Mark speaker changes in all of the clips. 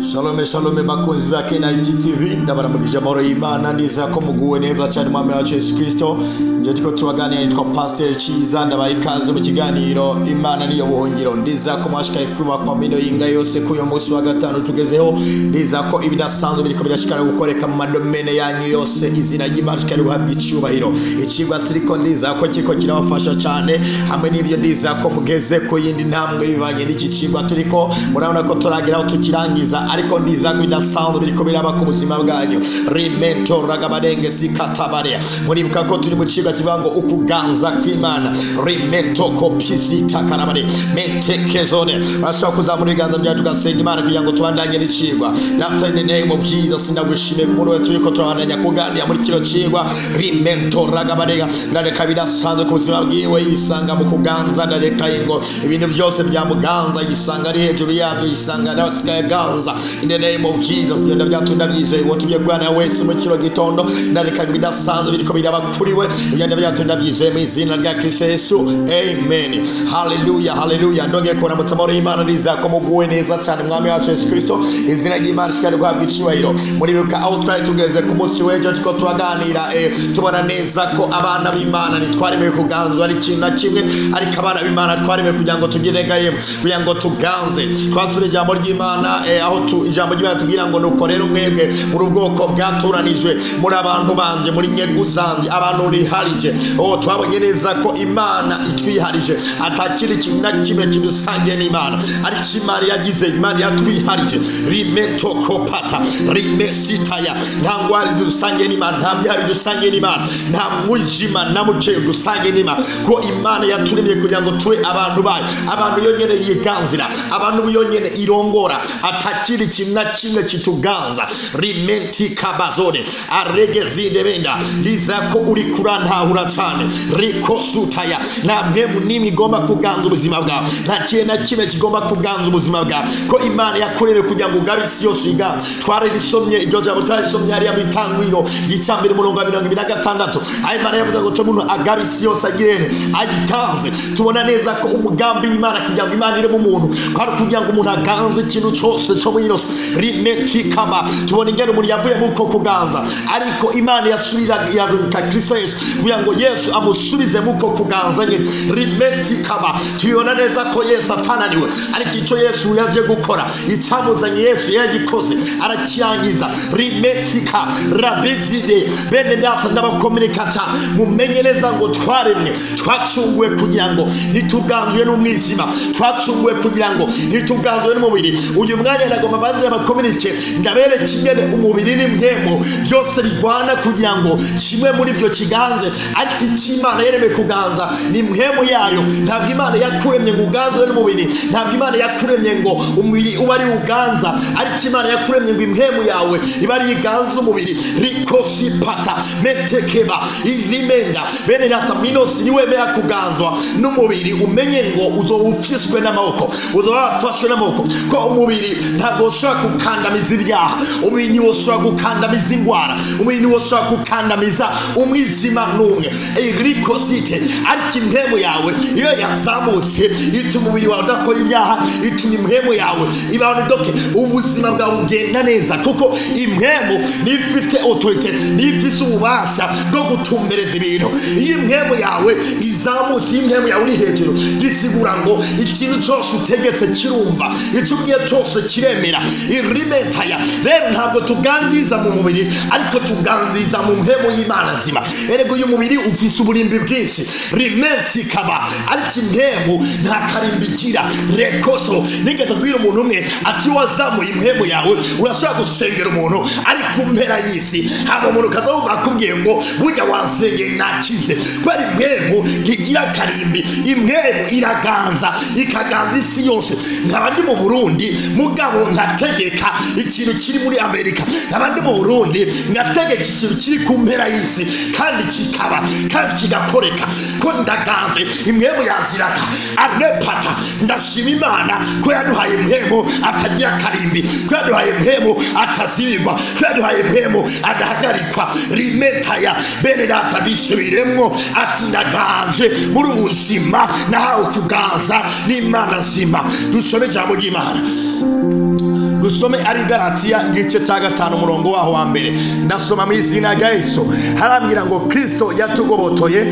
Speaker 1: Shalome shalome, bakunzi ba KNIT TV, ndabaramukije amahoro y'Imana. Ndizera ko muguwe neza cyane Mwami wacu Yesu Kristo. Nje turiko turaganira nitwa Pastor Ciza, ndabaha ikaze mu kiganiro Imana niyo buhungiro. Ndizera ko mwashikaye kuba mino y'inga yose ku uyu munsi wa gatanu tugezeho. Ndizera ko ibidasanzwe biriko birashikara gukoreka mu madomene yanyu yose. Izina ry'Imana rikari guhabwa icubahiro. Icigwa turiko, ndizera ko kiriko kirabafasha cyane. Hamwe n'ivyo, ndizera ko mugeze ku yindi ntambwe bivanye n'iki cigwa turiko. Murabona ko turagira aho tukirangiza, ariko ndizera ko bidasanzwe biriko biraba ku buzima bwanyu. Rimento ragabarenge sikatabare. Muribuka ko turi mu cigwa kivuga ngo ukuganza kw'Imana. Rimento kopisita karabare mentekezone. Urashobora kuzamura ibiganza byacu tugasenga Imana kugira ngo tubandanye n'icigwa. Data, in the name of Jesus, ndagushimiye ku muntu wese turiko turabandanya kuganira muri kino cigwa. Rimento ragabarega, ndareka bidasanzwe ku buzima bwiwe, yisanga mu kuganza. Ndareka ingo ibintu byose byamuganza, yisanga ari hejuru yabyo, yisanga n'abasigaye ganza. In the name of Jesus, genda byatunda byizeye uwo tugiye kuganira wese mu kino gitondo. Ndareka ibidasanzwe biriko biraba kuri we, ibyo byatunda byizeye mu izina rya Kristo Yesu, amen. Haleluya, haleluya. Ndongeye kuramutsa amahoro y'Imana. Ndizera ko muguwe neza cyane Mwami wacu Yesu Kristo. Izina ry'Imana rishikare guhabwa icubahiro. Muribuka aho twari tugeze ku munsi w'ejo turiko turaganira, tubona neza ko abana b'Imana ntitwaremewe kuganzwa n'ikintu na kimwe, ariko abana b'Imana twaremewe kugira ngo tugire gahemu, kugira ngo tuganze. Twasura ijambo ry'Imana, aho ijambo ry'Imana tubwira ngo: "Nuko rero mwebwe muri ubwoko bwatoranijwe, muri abantu banje, muri nyegu zanje, abantu riharije." Oh, twabonye neza ko Imana itwiharije, atakiri ikintu na kimwe kidusangiye n'Imana, ariko Imana yagize, Imana yatwiharije. Rimetokopata rimesitaya. Nta ngwara dusangiye n'Imana, nta byaha bidusangiye n'Imana, nta mwijima na muke dusangiye n'Imana, ko Imana yaturemye kugira ngo tube abantu bayo, abantu yonyene yiganzira, abantu yonyene irongora, atakiri ikintu na kimwe kituganza. Rimenti kabazone aregezindebenda. Ndiza ko uri kurantahura cane. Rikosutaya. Nta mpemu n'imwe igomba kuganza ubuzima bwawe, nta kintu na kimwe kigomba kuganza ubuzima bwawe, ko Imana yakuremye kugira ngo ugabe isi yose uyiganze. Twararisomye iryo jambo, twararisomye hariya mu Itangwiro y'icambere, umurongo wa 26, aho Imana yavuze ngo umuntu agabe isi yose, agirene ayitanze. Tubona neza ko umugambi w'Imana kugira ngo Imana ireme umuntu kwari kugira ngo umuntu aganze ikintu cyose cyo muri ino si. Rimetikaba. Tubona ingene umuntu yavuye muri uko kuganza, ariko Imana yasubira irarungika Kristo Yesu kugira ngo Yesu amusubize muri uko kuganza nyine. Rimetikaba. Tubibona neza ko Yesu atananiwe, ariko icyo Yesu yaje gukora, icyamuzanye, Yesu yagikoze arakirangiza. Rimetika rabizide. Bene data, ndabakominikata, mumenye neza ngo twaremwe, twacunguwe kugira ngo ntituganzwe n'umwijima, twacunguwe kugira ngo ntituganzwe n'umubiri. Uyu mwanya ndagomba banze bakominike, ndabereke ingene umubiri n'impwemu byose bigwana kugira ngo kimwe muri byo kiganze, ariko icyo Imana yaremye kuganza ni impwemu yayo. Ntabwo Imana yakuremye ngo uganzwe n'umubiri, ntabwo Imana yakuremye ngo umubiri ube ari uganza, ariko Imana yakuremye ngo impwemu yawe ibe ari iganza umubiri. Rikosipata metekeba irimenda. Bene data, minosi niwemera kuganzwa n'umubiri, umenye ngo uzoba ufiswe n'amaboko, uzoba wafashwe n'amaboko, ko umubiri ntabwo ushobora gukandamiza ibyaha, umubiri ntiwoshobora gukandamiza indwara, umubiri ntiwoshobora gukandamiza umwijima n'umwe. Rikosite. Ariko impwemu yawe iyo yazamutse ituma umubiri wawe udakora ibyaha, ituma impwemu yawe ibaho doke, ubuzima bwawe bugenda neza, kuko impwemu niyo ifite autorité, niyo ifise ububasha bwo gutumbereza ibintu. Iyo impwemu yawe izamutse, iyo impwemu yawe uri hejuru, gisigura ngo ikintu cyose utegetse kirumva, icyo ubwiye cyose kiremera. Irimetaya. Rero ntabwo tuganziza mu mubiri, ariko tuganziza mu mpwemu y'Imana nzima. Erega uyu mubiri ufise uburimbi bwinshi, rimenti ikaba, ariko impwemu nta karimbi igira. Rekoso. Nigeze kubwira umuntu umwe ati: "Wazamuye impwemu yawe, urashobora gusengera umuntu ari ku mpera y'isi, hama umuntu ukaza wumva akubwiye ngo burya wansengeye nakize," kubera impwemu ntigira karimbi. Impwemu iraganza, ikaganza isi yose. Nkaba ndi mu Burundi, mugabo nkategeka ikintu kiri muri Amerika, nkaba ndi mu Burundi ngategeka ikintu kiri ku mpera y'isi, kandi kikaba, kandi kigakoreka, ko ndaganje, impwemu yanziraka arepata. Ndashima Imana ko yaduhaye impwemu atagira karimbi, ko yaduhaye impwemu atazibirwa, ko yaduhaye impwemu adahagarikwa. Rimetaya. Bene data, bisubiremwo ati: "Ndaganje muri ubuzima, nahawe kuganza n'Imana nzima." Dusome ijambo ry'Imana. Dusome ari Galatiya igice cya 5, umurongo waho wa mbere. Ndasoma mu izina rya Yesu. Harambwira ngo Kristo yatugobotoye,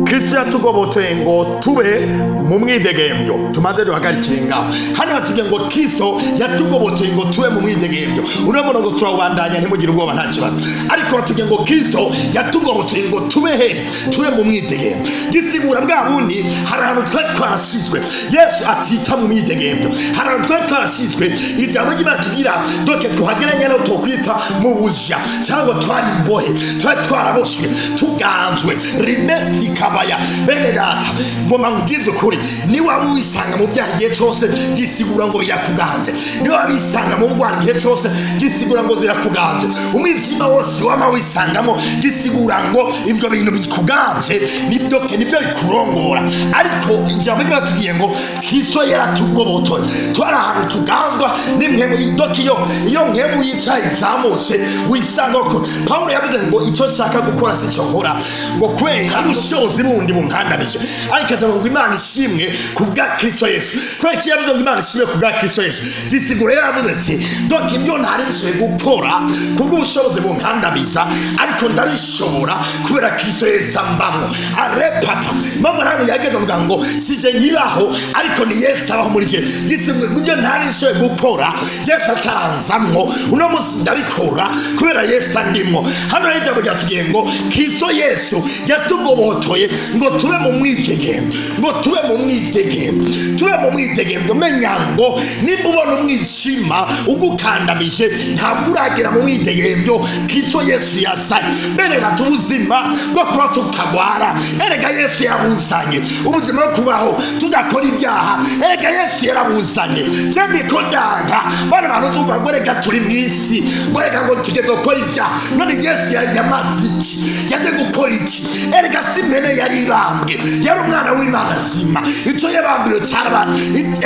Speaker 1: Kristo yatugobotoye ngo tube mu mwidegembyo. Tumaze duhagarikire ngaho. Hano batubwiye ngo Kristo yatugobotoye ngo tube mu mwidegembyo. Uno murongo turawubandanya, ntimugire ubwoba, nta kibazo. Ariko batubwiye ngo Kristo yatugobotoye ngo tube he? Tube mu mwidegembyo. Gisigura bwa bundi hari ahantu twari twarashyizwe Yesu atita mu mwidegembyo. Hari ahantu twari twarashyizwe, ijambo ry'Imana tubwira donc twageranye naho twokwita mu buja, cyangwa twari imbohe, twari twaraboshywe, tuganzwe rimeti kabaya. Bene data, ngomba nkubwize ukuri: niba wisanga mu byaha igihe cyose, gisigura ngo birakuganje. Niba wisanga mu ndwara igihe cyose, gisigura ngo zirakuganje. Umwijima wose wama wisangamo, gisigura ngo ibyo bintu bikuganje, nibyo bikurongora. Ariko ijambo ry'Imana tubwiye ngo Kristo yaratugobotoye. Twari ahantu tuganzwa n'impwemu. Donc iyo mpwemu yicaye izamutse, wisanga ko Pawulo yavuze ngo icyo nshaka gukora si cyo nkora, ngo kubera ubushobozi bundi bunkandamije. Ariko ajavuga ngo Imana ishimwe ku bwa Kristo Yesu. Kubera ko yavuze ngo Imana ishimwe ku bwa Kristo Yesu, gisigura yaravuze ati donc ibyo ntari nshoboye gukora kubw'ubushobozi bunkandamiza, ariko ndabishobora kubera Kristo Yesu ambamwo. Arepata mpamvu hano yageze avuga ngo sije nkibaho, ariko ni Yesu abaho muri je. Gisigura ibyo ntari nshoboye gukora Yesu ataranzamwo, uno munsi ndabikora kubera Yesu andimwo. Hano rero ijambo ryatubwiye ngo Kristo Yesu yatugobotoye ngo tube mu mwidegemvyo, ngo tube mu mwidegemvyo, tube mu mwidegemvyo. Menya ngo nimba ubona umwijima ugukandamije, ntabwo uragera mu mwidegemvyo Kristo Yesu yazanye. Bene data, ubuzima bwo kuba tutagwara, erega Yesu yabuzanye. Ubuzima bwo kubaho tudakora ibyaha, erega Yesu yarabuzanye. Je ndiko ndanka bana bantu uzumva ngo reka turi mu isi, ngo reka ngo tugeze gukora ibyaha. None Yesu yamaze iki? Yaje gukora iki? Erega si impene yari ibambwe, yari umwana w'Imana zima. Icyo yabambiwe cyaraba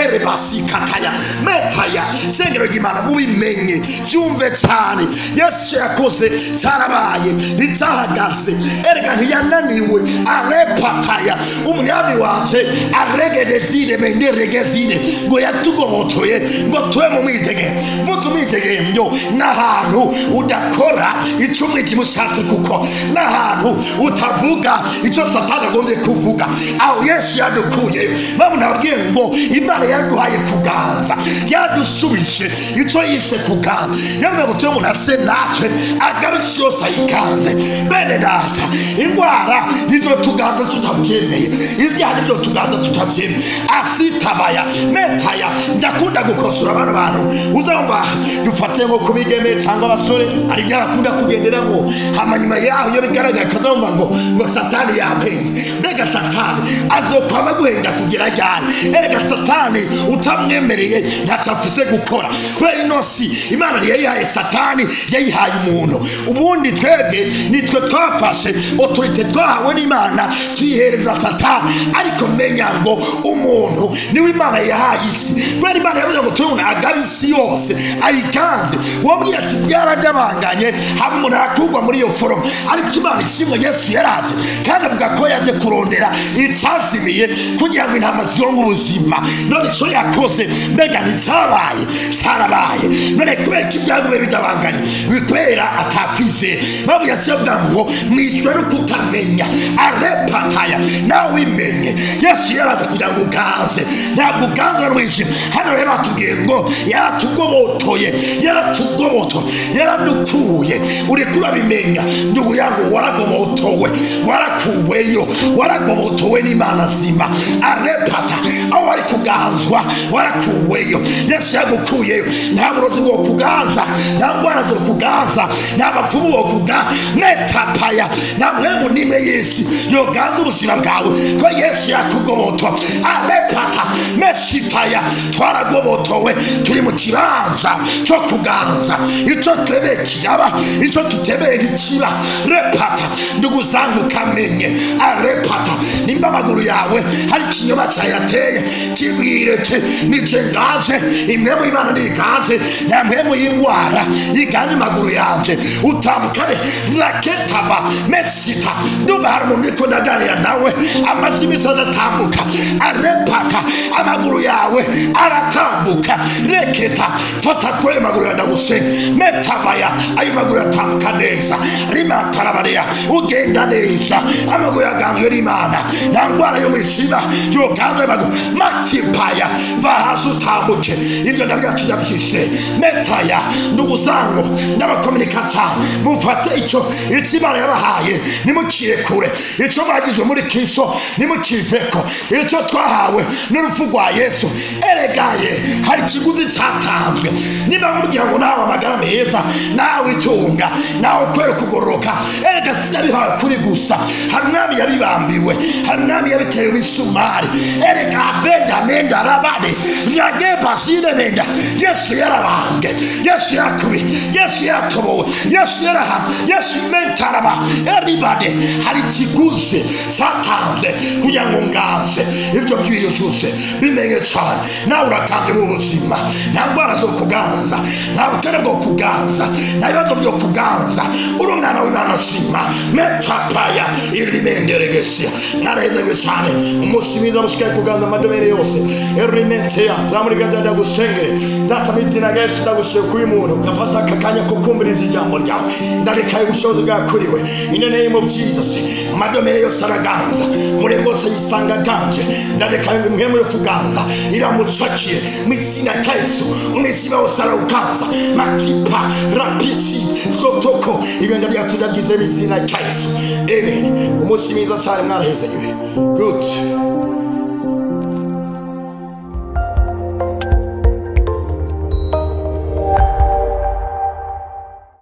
Speaker 1: erebasikataya metaya. Shengero ry'Imana, mubimenye, byumve cyane. Yesu icyo yakoze cyarabaye, nticyahagaze. Erega ntiyananiwe. Arepataya umwami wanje aregedezire benderegezire ngo yatugobotoye ngo tube mu mwidegemvyo. Mvuze umwidegemvyo n'ahantu udakora icyo umwijima ushatse, kuko n'ahantu utavuga icyo Satani agombye kuvuga. Aho Yesu yadukuye, babona ababwiye ngo Imana yaduhaye kuganza, yadusubije icyo yise kuganza. Yavuga ngo tube umuntu ase natwe, agabe isi yose ayikanze. Bene data, indwara nizo tuganza tutabyemeye, ibyaha nibyo tuganza tutabyemeye. Asitabaya metaya. Ndakunda gukosora bano bantu uzumva, dufate nko kubigeme cyangwa abasore, hari ibyo bakunda kugenderamo, hama nyuma yaho iyo bigaragaye akazumva ngo Satani yampenze. Mbega Satani azokwama guhenda kugera ryari? Erega Satani utamwemereye ntacyo afise gukora, kubera ino si Imana ntiyayihaye Satani, yayihaye umuntu. Ubundi twebwe nitwe twafashe autorité twahawe n'Imana tuyihereza Satani. Ariko menya ngo umuntu niwe Imana yahaye isi, kubera Imana yavuze ngo tube umuntu agabe isi yose ayikanze. Wabwiye ati byaradabanganye, hama umuntu arakurwa muri iyo forme. Ariko Imana ishimwe, Yesu yaraje kandi avuga ko yaje kurondera icyazimiye kugira ngo intama zironke ubuzima. None icyo yakoze mbega nticyabaye? Cyarabaye. None kubera ko ibyagume bidabanganye, bikubera atakwizera. Mpamvu yaciye avuga ngo mwicwe no kutamenya. Arepataya nawe wimenye, Yesu yaraje kugira ngo uganze, ntabwo uganzwa n'umwijima. Hano rero batubwiye ngo yaratugobotoye, yaratugobotoye, yaradukuye. Uriko urabimenya, ndugu yangu, waragobotowe, warakuweyo, waragobotowe n'Imana nzima. Arepata aho wari kuganzwa warakuweyo, Yesu yagukuyeyo. Nta burozi bwo kuganza, nta ndwara zo kuganza, nta bapfumu bo kuganza metapaya, nta mpwemu n'imwe y'isi yoganza ubuzima bwawe, ko Yesu yakugobotwa. Arepata mesitaya, twaragobotowe, turi mu kibanza cyo kuganza. Icyo twebeye kiraba, icyo tutebeye ntikiba. Repata ndugu zangu, kamenye Arepata, nimba amaguru yawe hari ikinyoma cyayateye, kibwire ti nije ngaje, impwemu y'Imana niganje, nta mpwemu y'ingwara yiganje amaguru yanje. Utambukane raketaba mesita. Ndumva hari umuntu uriko ndaganira nawe amaze iminsi adatambuka. Arepata, amaguru yawe aratambuka. Reketa, fata kuri ayo maguru yawe, ndagusenga. Metabaya, ayo maguru yatambuka neza. Rimantarabariya, ugenda neza, amaguru yaganzwe n'Imana. Nta ndwara yo mw'isima yoganzwe amaguru. Matipaya, va hasi utambuke. Ibyo ndabyacu ndabyise. Metaya, ndugu zangu n'abakominikata, mufate icyo Imana yabahaye, ntimuciye kure. Icyo mwagizwe muri Kristo ntimukiveko. Icyo twahawe n'urupfu rwa Yesu, eregaye hari ikiguzi cyatanzwe. Niba mubwira ngo nawe amagara meza, nawe itunga, nawe kwera kugororoka, erega sinabihawe kuri gusa. Hari umwami yabibambiwe, hari umwami yabitewe imisumari. Erega abenda menda rabade ragebasinemenda. Yesu yarabambwe, Yesu yakubi, Yesu yatobowe, Yesu yarahamwe, Yesu mentaraba eribade. Hari ikiguzi cyatanzwe kugira ngo nganze ibyo byiyuzuse. Bimenye cyane, nawe urakanze mu buzima. Nta ndwara zo kuganza, nta bukene bwo kuganza, nta bibazo byo kuganza. Uri umwana w'Imana nzima. Metapaya irimenderegesia. Mwarahezegwe cyane. Umunsi mwiza mushikaye kuganza amadomene yose. Erimenteya zamurigaja. Ndagusengere Data, mu izina rya Yesu, ndagushiye kuri muntu gafasha aka kanya ko kumviriza ijambo ryawe. Ndarekaye ubushobozi bwakuriwe. In the name of Jesus, amadomene yose araganza, muri bwose yisanga aganje. Ndarekaye ngo impwemu yo kuganza iramucakiye mu izina rya Yesu. Umwijima wose arawuganza. Matipa rapiti sotoko, ibenda byacu ndabyize mu izina rya Yesu. Amen. Umunsi mwiza cyane, mwarahezegiwe. Good.